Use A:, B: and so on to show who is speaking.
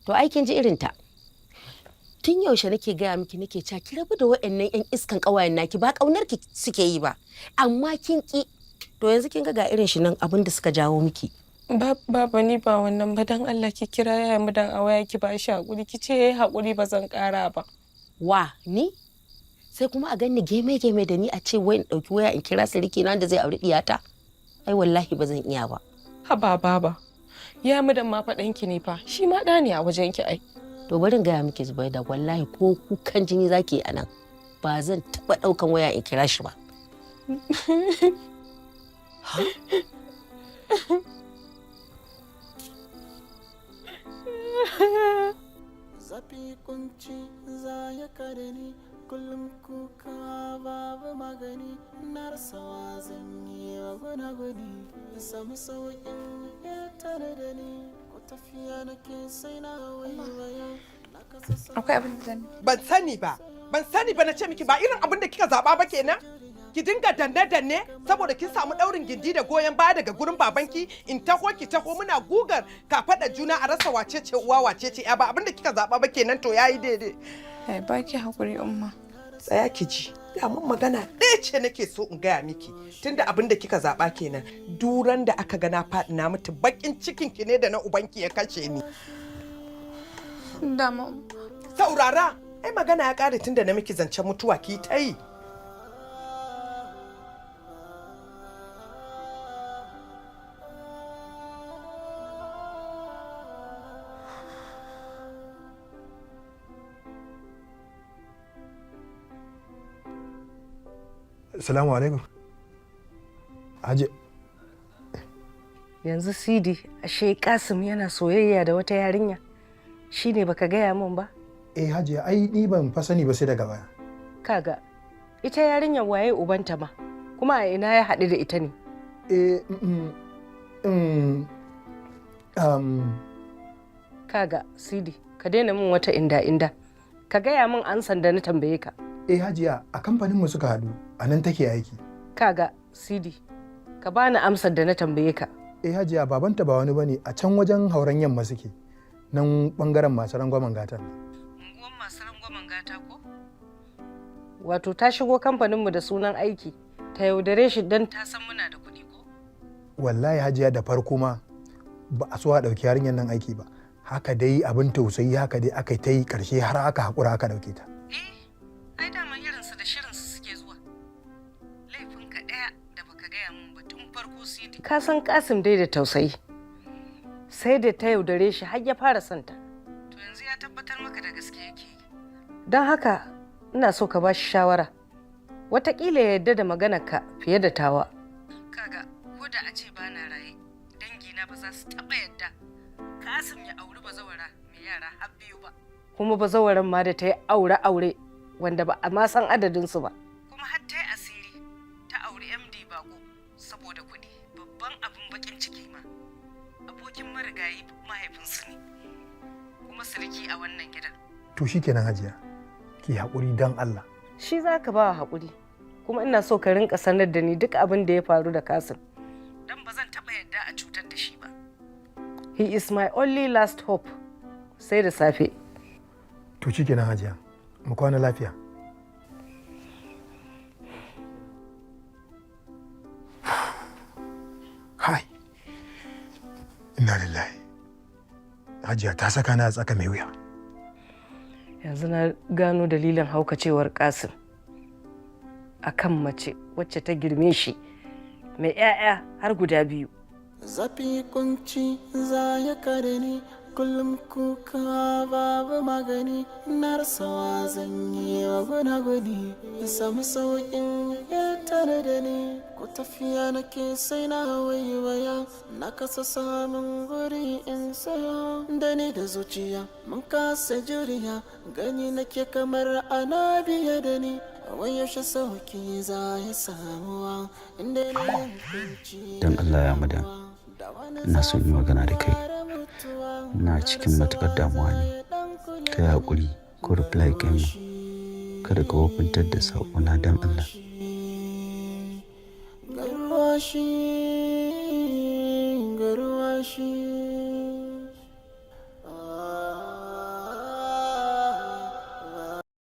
A: To ai kin ji irin ta. Tun yaushe nake gaya miki, nake cewa ki rabu da waɗannan 'yan iskan ƙawayen naki, ba ƙaunar ki suke yi ba. Amma kin ki. To yanzu kin ga irin shi nan, abin da suka jawo miki.
B: Baba, ni ba wannan ba, dan Allah ki kira yaya mu dan a waya, ki ba shi hakuri, ki ce yayi hakuri, ba zan kara ba.
A: Wa ni? Sai kuma a ganni geme geme da ni, a ce wai in ɗauki waya in kira siriki na da zai auri ɗiyata. Ai wallahi ba zan iya ba.
B: Haba baba. Ya mu dan ma faɗan ki ne fa, shi ma ɗa ne a wajen ki ai.
A: To bari in gaya miki, Zubaida, wallahi ko kukan jini zaki yi anan, ba zan taɓa ɗaukan waya in kira shi ba. Ha?
C: Zafi, kunci za ya kare ni, kullum kuka babu magani, na rasa wa zan yi wa gunaguni in samu sauƙin ya tare da ni, ko tafiya nake sai na waiwaya na kasa.
D: Akwai abin da zan
E: Ban sani ba, ban sani ba. Na ce miki ba irin abin da kika zaba ba kenan. Ki dinga danne danne saboda kin samu daurin gindi da goyon baya daga gurin babanki. In taho, ki taho, muna gugar ka faɗa juna, a rasa wace ce uwa, wace ce ya. Ba abin da kika zaba ba kenan? To yayi daidai.
D: Ai baki hakuri, umma.
E: Tsaya ki ji, damun magana ɗaya ce nake so in gaya miki. Tunda abin da kika zaba kenan, duran da aka ga na faɗi na mutu, bakin cikin ki ne da na ubanki ya kashe ni.
D: Dama
E: Saurara, ai magana ya ƙare tunda na miki zancen mutuwa, ki ta yi.
F: Salamu alaikum. Haji.
G: Yanzu Sidi, ashe Kasim yana soyayya da wata yarinya. Shine baka gaya min ba?
F: Eh Hajiya, ai ni ban fa sani ba sai daga baya.
G: Kaga, ita yarinyar waye ubanta ma? Kuma a ina ya haɗu da ita ne?
F: Eh,
G: Kaga, Sidi, ka daina min wata inda inda. Ka gaya min ansan da na tambaye ka.
F: Eh Hajiya, a kamfanin mu suka haɗu, a nan take aiki.
G: Kaga, Sidi, ka bani amsar da na tambaye ka.
F: Eh Hajiya, babanta ba wani bane, a can wajen hauren yamma suke. Nan bangaren masu rangwamen gatan.
G: Unguwan masu rangwamen gata ko? Wato ta shigo kamfaninmu da sunan aiki, ta yaudare shi don ta san muna da kuɗi ko?
F: Wallahi Hajiya, da farko ma ba a so a ɗauki yarinyar nan aiki ba. Haka dai abin tausayi, haka dai aka ta yi, ƙarshe har aka haƙura aka ɗauke ta.
G: Eh, ai daman irinsu da shirinsu suke zuwa. Laifinka ɗaya da baka gaya min ba tun farko, Sidi. Ka san Kasim dai da tausayi. Sai da ta yaudare shi har ya fara santa. To yanzu ya tabbatar maka da gaske yake yi. Don haka ina so ka ba shi shawara. Wataƙila ya yarda da maganarka fiye da tawa. Kaga, ko da a ce ba na raye, dangina ba za su taɓa yarda Kasim ya auri bazawara mai yara har biyu ba. Kuma bazawaran ma da ta yi aure-aure wanda ba a ma san adadinsu ba. Kuma har ta yi asiri ta auri MD Bako saboda kuɗi, babban abin bakin ciki ma. Abokin marigayi mahaifinsu ne, kuma siriki a wannan gidan.
F: To shikenan Hajiya, ki haƙuri don Allah.
G: Shi za ka ba wa haƙuri, kuma ina so ka rinka sanar da ni duk abin da ya faru da Kasim. Don ba zan taɓa yarda a cutar da shi ba. He is my only last hope. Sai da safe.
F: To shikenan Hajiya, mu kwana lafiya. Hai. Inna lillahi. Hajiya ta saka na a tsaka mai wuya.
G: Yanzu na gano dalilin haukacewar Kasim. Akan mace wacce ta girme shi mai 'ya'ya har guda biyu.
C: Zafi, kunci za ya kare ni, kullum kuka babu magani, na rasa wa zan yi wa gunaguni in samu sauƙin ya tare da ni, ko tafiya nake sai na waiwaya, na kasa samun guri in tsaya, da ni da zuciya mun kasa juriya, gani nake kamar ana biye da ni. Wai yaushe sauki za ya samuwa inda na yin kunci?
H: Don Allah ya madan, ina son yi magana da kai. Ina cikin matuƙar damuwa ne. Ka yi haƙuri ko reply kai mu. Kada ka wofintar da saƙona, don Allah.
C: Garwashi, garwashi.